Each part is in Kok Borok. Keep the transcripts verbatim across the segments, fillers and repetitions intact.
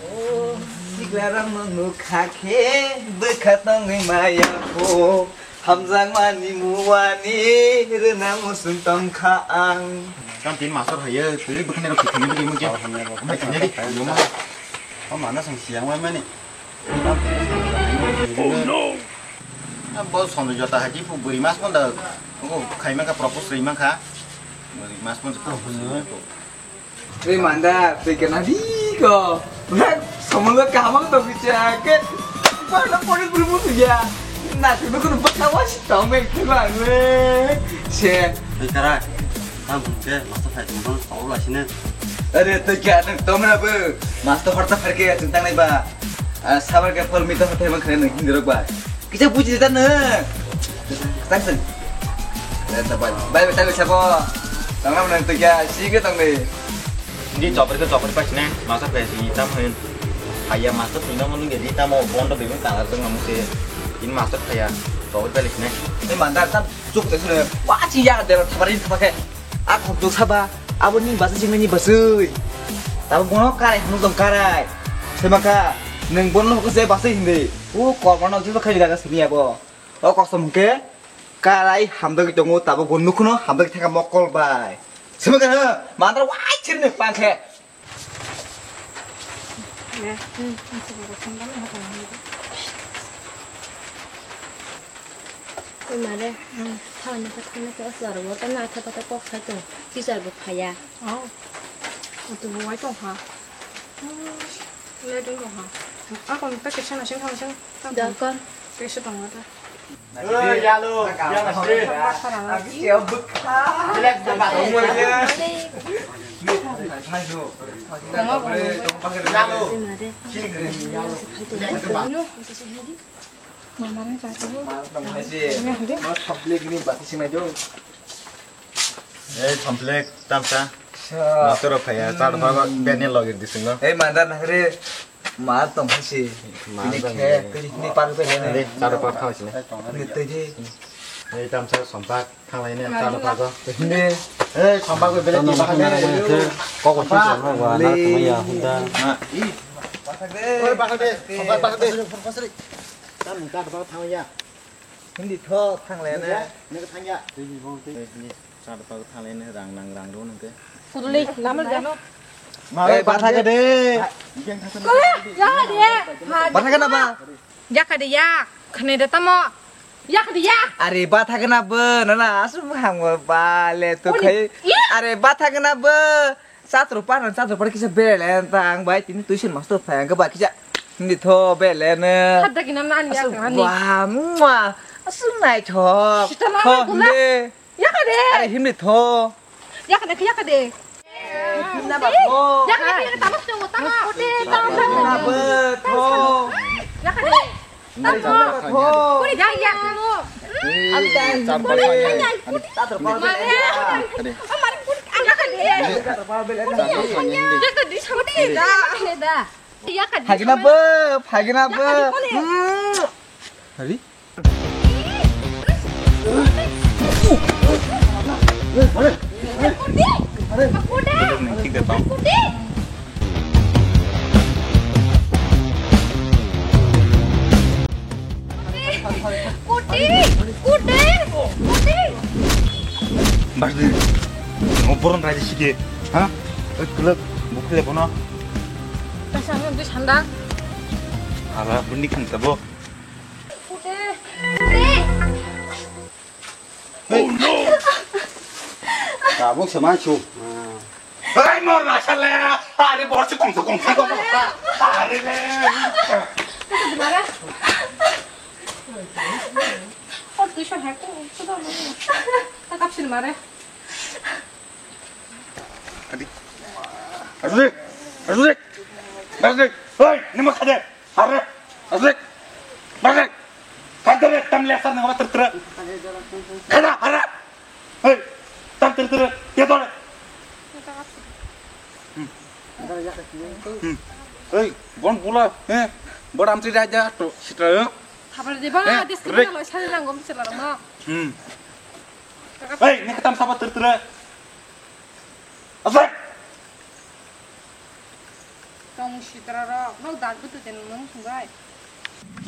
O siklarang no nukha khe bwkha tongwi maya kho, hamjakmani muani rwna muchung tongkha ang. Kan tin master hayo, twi bwkhani rok thini bwkhani mungkin. Oh, hamya rok. Mai thini di, yuma. Oh, mana sang siang mai mani. Oh no. Bo sono jota haji pu buri mas pon da. Ko khai mangkha propose ri mangkha. Buri mas pon propose ri mangkha. Twi manda, twi kena di ko. Brak, somongo kaham to bicha ke. Bana pori buru buru ya. Na tu ko baka was to me ke ba me. Se. Twi kara. Tang bumke, master phai tong tong, tong la sine. Are twi kya tong tong na bu. Master harta phar ke tang nai ba. Ah, sabar ke phol mito harta mang khane hindi rok ba. Kisa buji ta na. Tang sen. Bai bai tang sabo. Tang na nang twi kya, si ke tang ni. Hindi chopper ke chopper pa sine, master phai si tam hin. Haya master pina mo ngi di tamo bondo bebin tang ar tong mo se. In master phaya, chopper pa sine. Ni mandar tam. Chuk te sure, wa chi ya de thabarin thaba khe. A khok do saba, abo ni basai sing ni basai. Tabo bono karai hunu dong karai. Semaka, neng bono ko se basai hindi. U korma no jiba khai daga sini abo. O kostom ke, karai hamdagi tongo tabo bo nukhuno hamdagi thaka mokol bai. Semaka ha, mandar wa chirne pangkhe. Oi mare, thani khe thani khe o chwla rok bo tamo atha patha kok khai tong, teacher bo phaiya. Oh, o to bo wai tong kha. Leting tong kha. A kon ta kisa na sing thang sing. Dokon. Kisa tong ta. Oi, yalo, yalo, sih. Black, black, black. Yalo. Ei, complete, tamsa. Sa. Motor rok phaiya, char baba, bene logir di singo. Ei, mandar nahre. Ma tong hai se. Ma tong khe, hai. Tini khe, tini par pe le. Dei, char par thang sile. Ni tei di. Ei tamsa sompak thang lai ne, char par go. Ni. Ei sompak be bele ti bahane. Kok ko sompak. Sompak. Ba na tuma ya hunda. Ma. Oi, bahade. Sompak bahade. Tam char par thang ya. Hindi tho thang le ne. Ni thang ya. Ni. Char pa thang le ne rang nang rang ro nang ke. Suduli, lamar jano. Ma, eh, batha ke de. Kole, ya de. Batha ke na ba? Ya ka de ya. Khne de tamo. Ya ka de ya. Are batha ke na ba? Na na asu ham ba le to khai. Are batha ke na ba? Chatro pa na chatro pa kisa bele ta ang bai tini tuition master phai ang ba kisa. Hindi tho bele ne. Hadda kinam na ani ya. Wah, mua. Asu nai thok. Sita na thok gula. Hindi. Yakade. Are himni tho. Yakade, yakade. Himna ba tho. Yakade, yakade, tamo tho, tamo. Tamo, tamo, tamo. Himna ba tho. Yakade. Tamo. Himna ba tho. Kuri, ya, ya, tamo. Am dai. Kuri, ya, ya, kuri. Mare. Mare, kuri, yakade. Kuri, ya, ya. Yakade, yakade. Yakade. Phagina ba, phagina ba. Yakade, kuri. Hmm. Hari? Bajdi, ngoboron raji sige, ha? Oi, kulak, bukle bono. Kasang nang sanda. Ala, bundi kan tabo. Oh no! Tabuk se manchu. Hai mor rasale. Are bor se kong se kong se kong. Are le. Mare. Or tu shon hai ko. Sudah mana? Takap sini mare. Adi. Asli. Asli. Asli. Hei, ni ma khade. Harre. Asli. Barre. Khade re tam le sar na ter ter. Khada harre. Hei. Tam ter ter. Ye dole. Hmm. Hei, bon bula, he. Bor amtwi raja to sitra. Thabar de ba, dis kena lo sari nang gom sila rama. Hmm. Hei, ni khatam saba ter ter. Asli. Sitra rok, nok dan butu den mung sungbai.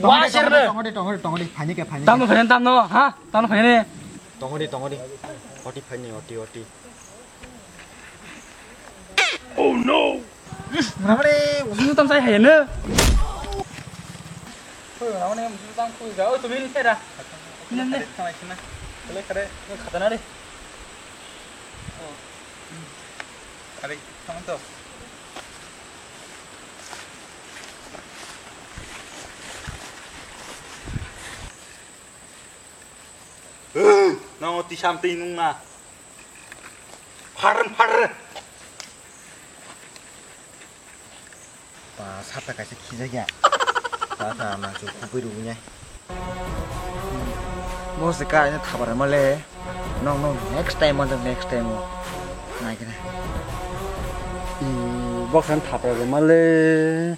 Wa, sir. Tongodi, tongodi, tongodi, phani ke, phani ke. Tamno phani, tamno, ha? Tamno phani. Tongodi, tongodi. Oti phani, oti, oti. Oh no! Namre, musu tam sai hayne. Oi, namre, musu tam ku ga. Oi, tumi ni khera. Ni ne. Khana sina. Kale khare, khata na re. Oh. Are, tamo to. Nang oti samtwi nung na. Phar, phar. Ba, sata kaisa khijakya. Sata nangchuk khupui rwgwinai. Bo se kaina thapar male. Nong, nong, next time, nong, next time, nong. Naikhe na. Bo khan thapar male.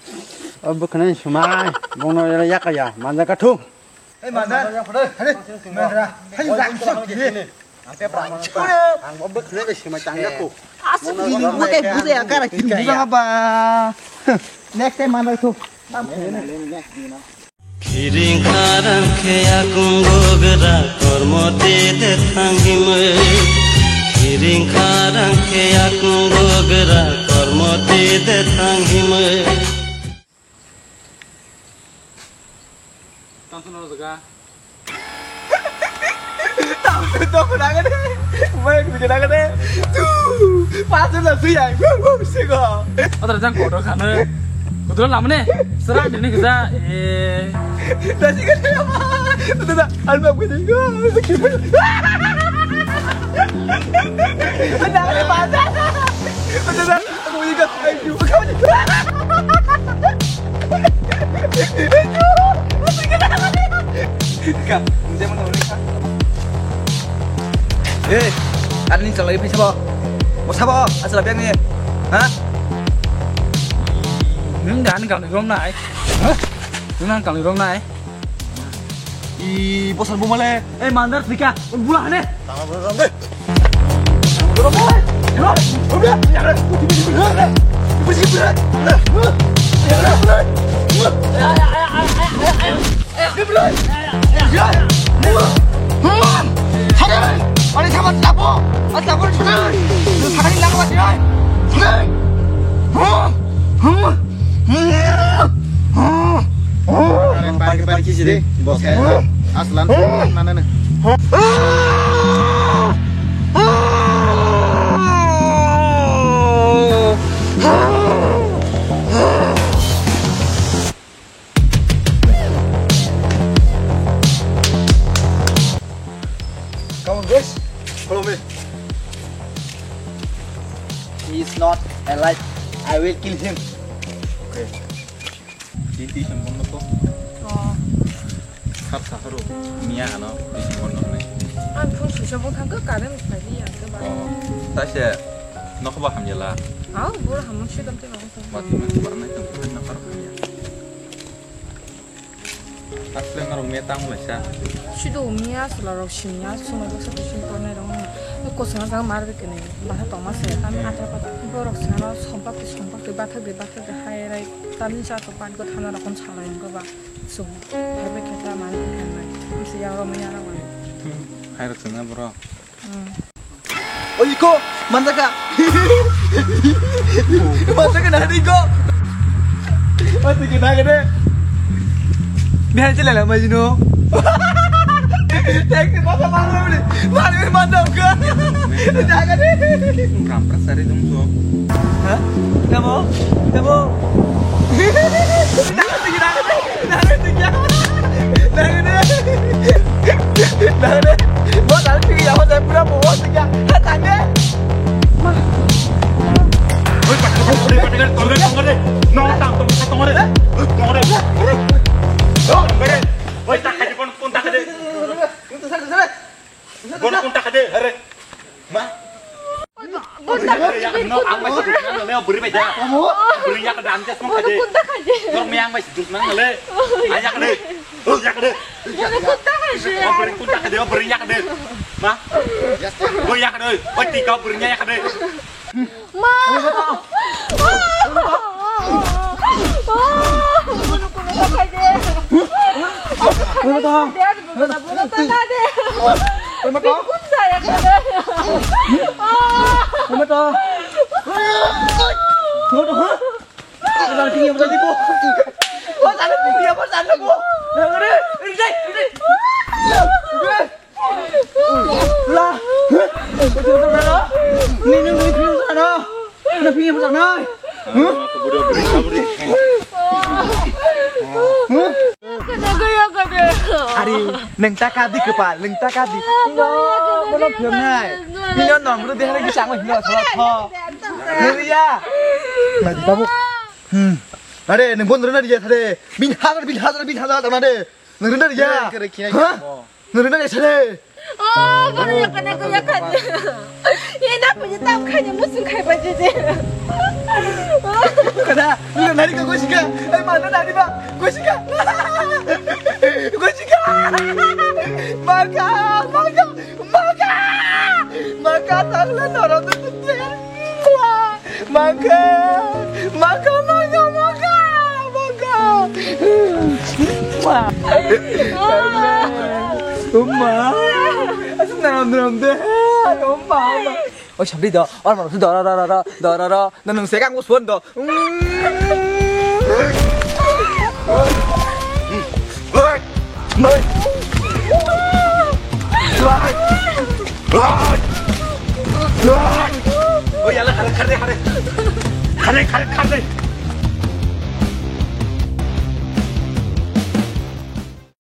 Bo khan sumai. Bono yakaya, manja kathu. Hey, manja. Hey, manja. Hey, manja. Ang bo bwkhwnai bai sima chang ya kho. Aswk bini bwkhwnai bwkhwnai ang kara kiri bwkhwnai ba. Next time manai kho. Khiring kharang khe akung gogra kormo te de thang himwi. Khiring kharang khe akung gogra kormo te de thang himwi. Tang sono jaga. Tang sono jaga de. Mai ku jaga de. Tu. Pasu na sui ai. Wu wu sigo. Adar jang kotor khana. Kotor lamne. Sera dini kisa. Eh. Dasi kisa apa? Ada ada. Alma ku jaga. Ada ada. Aku juga. Hey, ani chalai phi sabo. Mo sabo, asala biang ni. Ha? Nung dan kang rom nai. Ha? Nung dan kang rom nai. I bosal bumale, eh, mandar thika, bula hane. Tama bula hane. Pari pari kisi de, bos. Aslan nana ne. Come on, guys. Follow me. He is not alive. I will kill him. Okay. Titi sembong to. Oh. Sat saharo. Mia ano, titi sembong nai. Ang phone switch off thang ko current phai ya ke ba. Oh. Taise nokho ba hamjala. Au, bor hamon se dam te ba. Mati mati barnai tong, nokho ba hamjala. Asle norok me tang laisa. Sido miya sula rok simya suma baksa kuching tornai rok no. Kosong jang mar bikini. Basa tongma se tam atra pata. Borok sana sompak ti sompak ti bathak de bathak de hai rai. Tani sa to pan ko thana rok kon salai ko ba. Sum. Hai be kheta mani khanai. Isi ya ro miya ro. Hai rok sengna bro. Oi, iko, manjaka. Manjaka na hari, iko. Manjaka na hari. Bihan sila lama jino. Tek se masa masa ni. Mari mantap ka. Jaga ni. Kampret sari dong so. Hah? Tamo? Tamo? Jaga ni, jaga ni. Bono kun takade, hare. Ma. Bunda. Hare, ya, no, ang masih duduk nang le, beri beja. Beri ya kada anjas mau kada. Bunda kada. Nor me ang masih duduk nang le. Ayak kada. Oh, ya kada. Bunda kada. Oh, beri kun takade, oh, beri ya kada. Ma. Oh, ya kada. Oh, tika beri ya kada. Ma. Wema to. Wema to. Wema to. Wema to, ha? Wema to, ha? Wema to, ha? La. Ni, ni, ni, ni, ni, ni. Ano phi mo janai? Ari, neng taka di kepal, neng taka di. Ino, bono phi nai. Ino nomor dia lagi sama ino salah tho. Neri ya. Nadi babu. Hmm. Are, neng bon rena dia tade. Bin hazar, bin hazar, bin hazar tana de. Neng rena dia. Kere kina. Ha? Nurina ni sare. Oh, kono yakana ko yakana. Ye na puji tam khani musung khai ba je je. Kada, nurina nari ko goshika. Ai ma na nari ba. Goshika. Goshika. Maka, maka, maka. Maka tangla noro tu tu. Mangka, mangka, mangka, mangka, mangka. Wah. Uma. Asam naram naram de. Uma, uma. Oh, sabri do. Or manusu do, do, do. Nanung sekang usun do. Oh, yalla, khare, khare, khare. Khare, khare, khare.